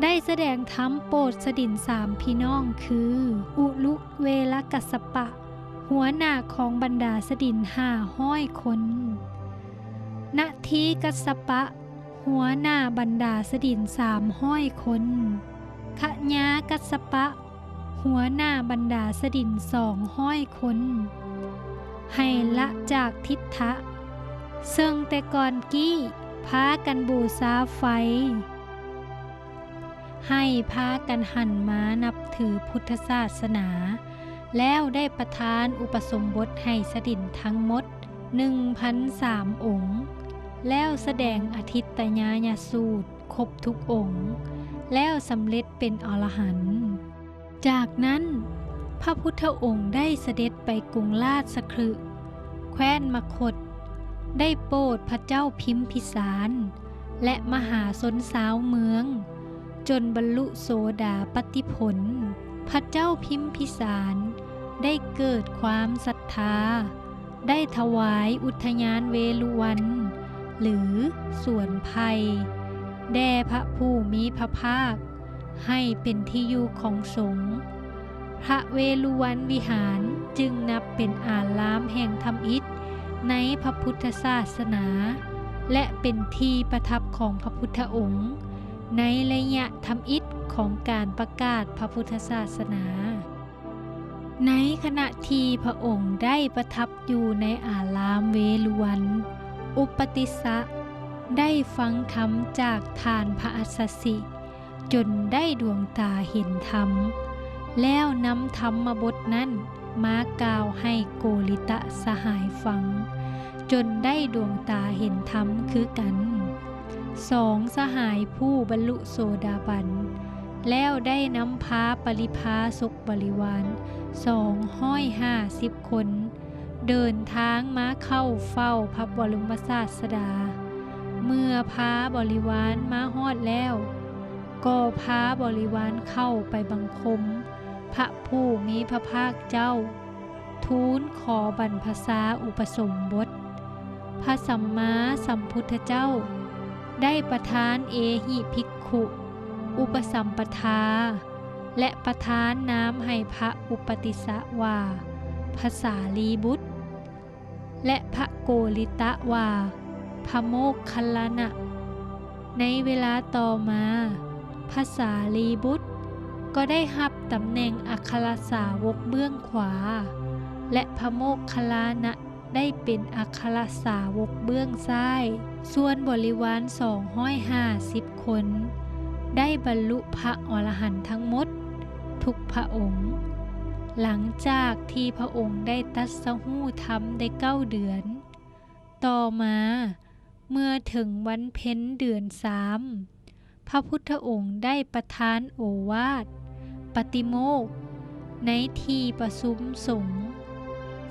ໄດ້ສະແດງທຳໂປດສະດິນສາມພີ່ນ້ອງ ຄື ອຸລຸເວລະກັດສະປະ ຫົວໜ້າຂອງບັນດາສະດິນຫ້າຮ້ອຍຄົນ, ນະທີກັດສະປະ ຫົວໜ້າບັນດາສະດິນສາມຮ້ອຍຄົນ, ຂະຍາກັດສະປະ ຫົວໜ້າບັນດາສະດິນສອງຮ້ອຍຄົນ, ໃຫ້ລະຈາກທິດທະ ເຊິ່ງແຕ່ກ່ອນກີ້ພາກັນບູຊາໄຟ, ໃຫ້ພາກັນຫັນມານັບຖືພຸດທະສາສະໜາ, ແລ້ວໄດ້ປະທານອຸປະສົມບົດໃຫ້ສະດິນທັງໝົດໜຶ່ງພັນສາມອົງ, ແລ້ວສະແດງອະທິດຕະຍາຍະສູດຄົບທຸກອົງ, ແລ້ວສຳເລັດເປັນອໍລະຫັນ. ຈາກນັ້ນ, ພະພຸດທະອົງໄດ້ສະເດັດໄປກຸງລາຊະຄຣິ, ແຄວ້ນມະຄົດ, ໄດ້ໂປດພະເຈົ້າພິມພິສານ ແລະ ມະຫາຊົນຊາວເມືອງ, ຈົນບັນລຸໂສດາປັດຕິຜົນ. ພະເຈົ້າພິມພິສານໄດ້ເກີດຄວາມສັດທາ, ໄດ້ຖວາຍອຸດທະຍານເວລຸວັນ ຫຼື ສວນໄຜ່ ແດ່ພະຜູ້ມີພະພາກ ໃຫ້ເປັນທີ່ຢູ່ຂອງສົງ. ພະເວລຸວັນວິຫານຈຶ່ງນັບເປັນອາລາມແຫ່ງທຳອິດໃນພະພຸດທະສາສະໜາ ແລະ ເປັນທີ່ປະທັບຂອງພະພຸດທະອົງໃນໄລຍະທຳອິດຂອງການປະກາດພະພຸດທະສາສະໜາ. ໃນຂະນະທີ່ພະອົງໄດ້ປະທັບຢູ່ໃນອາລາມເວລຸວັນ, ອຸປະຕິສະໄດ້ຟັງທຳຈາກທ່ານພະອັດສະສິ ຈົນໄດ້ດວງຕາເຫັນທຳ, ແລ້ວນຳທຳມະບົດນັ້ນມາກ່າວໃຫ້ໂກລິຕະສະຫາຍຟັງ, ຈົນໄດ້ດວງຕາເຫັນທຳຄືກັນ. ສອງສະຫາຍຜູ້ບັນລຸໂສດາບັນ ແລ້ວໄດ້ນຳພາປະລິພາສົກບໍລິວານສອງຮ້ອຍຫ້າສິບຄົນ ເດີນທາງມາເຂົ້າເຝົ້າພະບໍລົມສາດສະດາ. ເມື່ອພາບໍລິວານມາຮອດແລ້ວ, ກໍພາບໍລິວານເຂົ້າໄປບັງຄົມພະຜູ້ມີພະພາກເຈົ້າ, ທູນຂໍບັນພະຊາອຸປະສົມບົດ. ພະສຳມາສຳພຸດທະເຈົ້າໄດ້ປະທານເອຫິພິກຂຸອຸປະສຳປະທາ ແລະ ປະທານນາມໃຫ້ພະອຸປະຕິສະວ່າ ພະສາລີບຸດ ແລະ ພະໂກລິຕະວ່າ ພະໂມກຄັນລານະ. ໃນເວລາຕໍ່ມາ, ພະສາລີບຸດກໍໄດ້ຮັບຕຳແໜ່ງອັກຄະລະສາວົກເບື້ອງຂວາ ແລະ ພະໂມກຄັນລານະ ໄດ້ເປັນອັກຄະລະສາວົກເບື້ອງຊ້າຍ, ສ່ວນບໍລິວານສອງຮ້ອຍຫ້າສິບຄົນ ໄດ້ບັນລຸພະອໍລະຫັນທັງໝົດທຸກພະອົງ, ຫຼັງຈາກທີ່ພະອົງໄດ້ຕັດສະຮູ້ທຳໄດ້ເກົ້າເດືອນ. ຕໍ່ມາ, ເມື່ອເຖິງວັນເພັນເດືອນສາມ, ພະພຸດທະອົງໄດ້ປະທານໂອວາດປາຕິໂມກໃນທີ່ປະຊຸມສົງ,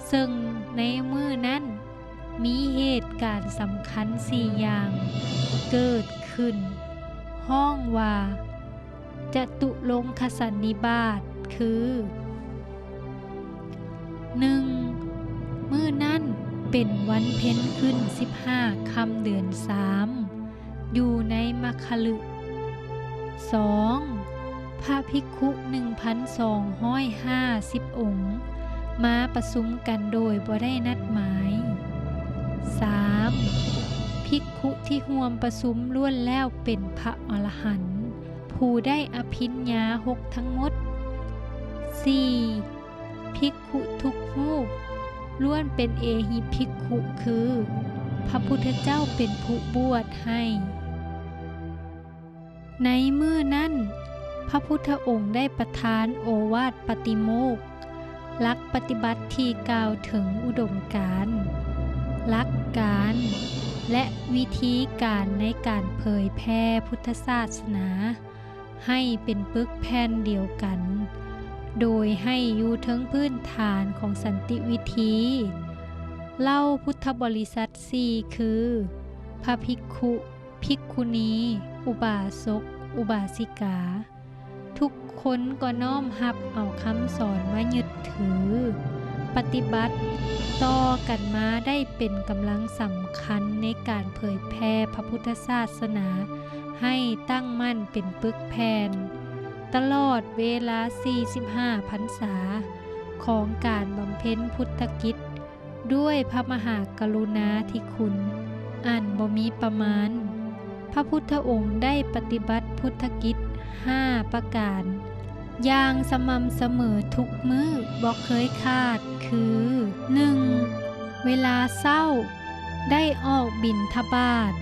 ເຊິ່ງໃນມື້ນັ້ນມີເຫດການສຳຄັນສີ່ຢ່າງເກີດຂຶ້ນ, ຮ້ອງວ່າ ຈະຕຸລົງຄະສັນນິບາດ ຄື ໜຶ່ງ ມື້ນັ້ນເປັນວັນເພັນຂຶ້ນສິບຫ້າຄ່ຳເດືອນສາມ ຢູ່ໃນມັກຄະລຶ. ສອງ ພະພິກຂຸໜຶ່ງພັນສອງຮ້ອຍຫ້າສິບອົງ ມາປະຊຸມກັນໂດຍບໍ່ໄດ້ນັດໝາຍ. ສາມ ພິກຂຸທີ່ຮ່ວມປະຊຸມລ້ວນແລ້ວເປັນພະອໍລະຫັນ ຜູ້ໄດ້ອະພິນຍາຫົກທັງໝົດ. ສີ່ ພິກຂຸທຸກຮູບລ້ວນເປັນເອຫິພິກຂຸ ຄື ພະພຸດທະເຈົ້າເປັນຜູ້ບວດໃຫ້. ໃນມື້ນັ້ນ, ພະພຸດທະອົງໄດ້ປະທານໂອວາດປາຕິໂມກ, ຫຼັກປະຕິບັດທີ່ກ່າວເຖິງອຸດົມການ, ຫຼັກການ ແລະ ວິທີການໃນການເຜີຍແຜ່ພຸດທະສາສະໜາ ໃຫ້ເປັນປຶກແຜ່ນດຽວກັນ, ໂດຍໃຫ້ຢູ່ເທິງພື້ນຖານຂອງສັນຕິວິທີ. ເຫຼົ່າພຸດທະບໍລິສັດສີ່ ຄື ພະພິກຂຸ, ພິກຂຸນີ, ອຸບາສົກ, ອຸບາສິກາ, ທຸກຄົນກໍນ້ອມຮັບເອົາຄຳສອນມາຍຶດຖື, ປະຕິບັດຕໍ່ກັນມາໄດ້ເປັນກຳລັງສຳຄັນໃນການເຜີຍແຜ່ພະພຸດທະສາສະໜາ ໃຫ້ຕັ້ງໝັ້ນເປັນປຶກແຜ່ນ ຕະຫຼອດເວລາສີ່ສິບຫ້າພັນສາຂອງການບຳເພັນພຸດທະກິດ ດ້ວຍພະມະຫາກະລຸນາທິຄຸນອັນບໍ່ມີປະມານ. ພະພຸດທະອົງໄດ້ປະຕິບັດພຸດທະກິດຫ້າປະການ ຢ່າງສະໝ່ຳສະເໝີທຸກມື້ບໍ່ເຄີຍຂາດ ຄື ໜຶ່ງ ເວລາເຊົ້າ ໄດ້ອອກບິນທະບາດ.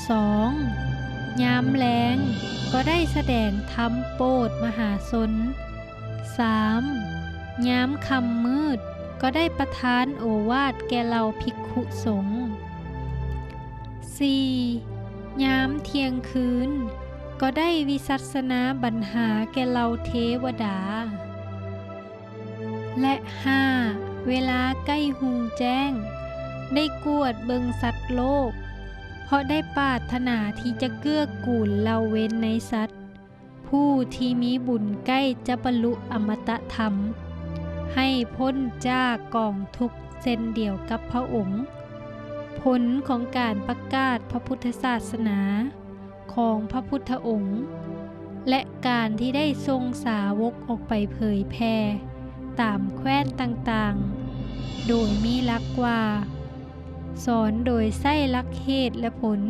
ສອງ ຍາມແລງກໍໄດ້ສະແດງທຳໂປດມະຫາຊົນ. ສາມ ຍາມຄ່ຳມືດກໍໄດ້ປະທານໂອວາດແກ່ເຫຼົ່າພິກຂຸສົງ. ສີ່ ຍາມທ່ຽງຄືນກໍໄດ້ວິສັດສະນາບັນຫາແກ່ເຫຼົ່າເທວະດາ. ແລະ ຫ້າ ເວລາໃກ້ຮຸ່ງແຈ້ງ ໄດ້ກວດເບິ່ງສັດໂລກ ເພາະໄດ້ປາດຖະໜາທີ່ຈະເກື້ອກູນເຫຼົ່າເວນໃນສັດ ຜູ້ທີ່ມີບຸນໃກ້ຈະບັນລຸອະມະຕະທຳ ໃຫ້ພົ້ນຈາກກອງທຸກເຊັ່ນດຽວກັບພະອົງ. ຜົນຂອງການປະກາດພະພຸດທະສາສະໜາ ຂອງພະພຸດທະອົງ ແລະ ການທີ່ໄດ້ສົ່ງສາວົກອອກໄປເຜີຍແຜ່ຕາມແຄວ້ນຕ່າງໆ ໂດຍມີຫຼັກວ່າ ສອນໂດຍໃຊ້ຫຼັກເຫດ ແລະ ຜົນ,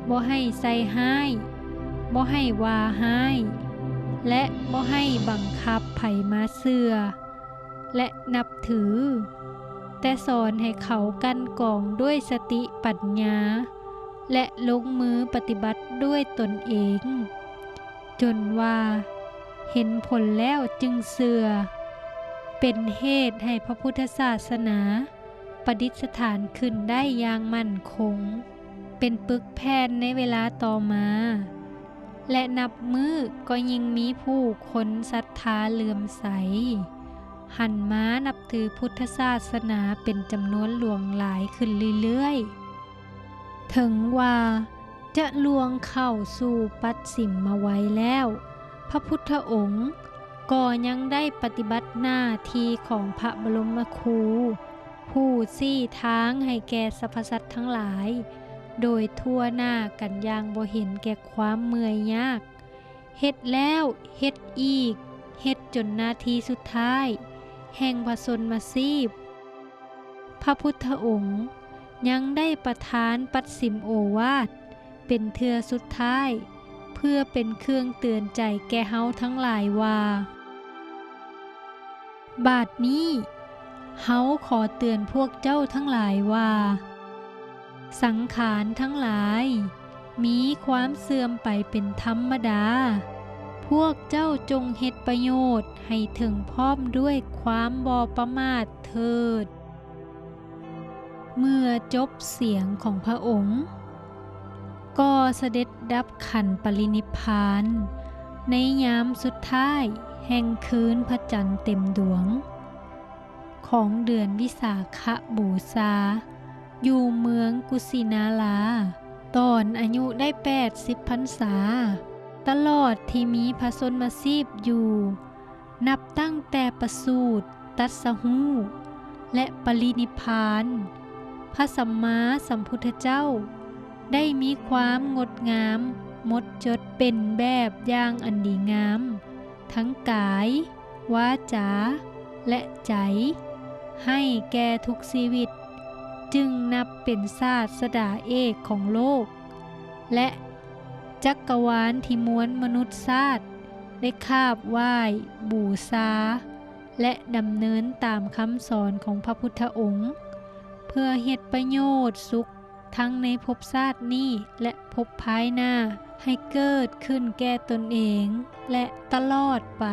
ບໍ່ໃຫ້ໃສ່ຮ້າຍ, ບໍ່ໃຫ້ວ່າຮ້າຍ ແລະ ບໍ່ໃຫ້ບັງຄັບໃຜມາເຊື່ອ ແລະ ນັບຖື, ແຕ່ສອນໃຫ້ເຂົາກັ່ນກອງດ້ວຍສະຕິປັນຍາ ແລະ ລົງມືປະຕິບັດດ້ວຍຕົນເອງ, ຈົນວ່າເຫັນຜົນແລ້ວຈຶ່ງເຊື່ອ, ເປັນເຫດໃຫ້ພະພຸດທະສາສະໜາປະດິດສະຖານຂຶ້ນໄດ້ຢ່າງໝັ້ນຄົງ, ເປັນປຶກແຜ່ນໃນເວລາຕໍ່ມາ. ແລະ ນັບມື້ກໍຍິ່ງມີຜູ້ຄົນສັດທາເຫຼື້ອມໃສ ຫັນມານັບຖືພຸດທະສາສະໜາເປັນຈຳນວນຫຼວງຫຼາຍຂຶ້ນເລື້ອຍໆ. ເຖິງວ່າ ຈະລ່ວງເຂົ້າສູ່ປັດສິມມະໄວແລ້ວ, ພະພຸດທະອົງກໍຍັງໄດ້ປະຕິບັດໜ້າທີ່ຂອງພະບໍລົມມະຄູ ຜູ້ຊີ້ທາງໃຫ້ແກ່ສັບພະສັດທັງຫຼາຍ ໂດຍທົ່ວໜ້າກັນຢ່າງບໍ່ເຫັນແກ່ຄວາມເມື່ອຍຍາກ, ເຮັດແລ້ວເຮັດອີກ, ເຮັດຈົນນາທີສຸດທ້າຍແຫ່ງພະຊົນມາຊີບ. ພະພຸດທະອົງຍັງໄດ້ປະທານປັດສິມໂອວາດເປັນເທື່ອສຸດທ້າຍ ເພື່ອເປັນເຄື່ອງເຕືອນໃຈແກ່ເຮົາທັງຫຼາຍວ່າ, ບາດນີ້ເຮົາຂໍເຕືອນພວກເຈົ້າທັງຫຼາຍວ່າ, ສັງຂານທັງຫຼາຍມີຄວາມເສື່ອມໄປເປັນທຳມະດາ. ພວກເຈົ້າຈົ່ງເຮັດປະໂຫຍດໃຫ້ເຖິງພ້ອມດ້ວຍຄວາມບໍ່ປະໝາດເຖີດ. ເມື່ອຈົບສຽງຂອງພະອົງ, ກໍສະເດັດດັບຂັນປະລິນິບພານ ໃນຍາມສຸດທ້າຍແຫ່ງຄືນພະຈັນເຕັມດວງ ຂອງເດືອນວິສາຂະບູຊາ ຢູ່ເມືອງກຸສິນາລາ ຕອນອາຍຸໄດ້ແປດສິບພັນສາ, ຕະຫຼອດທີ່ມີພະຊົນມາຊີບຢູ່, ນັບຕັ້ງແຕ່ປະສູດ, ຕັດສະຮູ້ ແລະ ປະລິນິບພານ, ພະສຳມາສຳພຸດທະເຈົ້າໄດ້ມີຄວາມງົດງາມໝົດຈົດເປັນແບບຢ່າງອັນດີງາມ ທັງກາຍ, ວາຈາ ແລະ ໃຈ ໃຫ້ແກ່ທຸກຊີວິດ, ຈຶ່ງນັບເປັນສາດສະດາເອກຂອງໂລກ ແລະ ຈັກກະວານທີ່ມວນມະນຸດຊາດໄດ້ຂາບໄຫວ້ບູຊາ ແລະ ດຳເນີນຕາມຄຳສອນຂອງພະພຸດທະອົງ ເພື່ອເຮັດປະໂຫຍດສຸກ ທັງໃນພົບຊາດນີ້ ແລະ ພົບພາຍໜ້າ ໃຫ້ເກີດຂຶ້ນແກ່ຕົນເອງ ແລະ ຕະຫຼອດໄປ.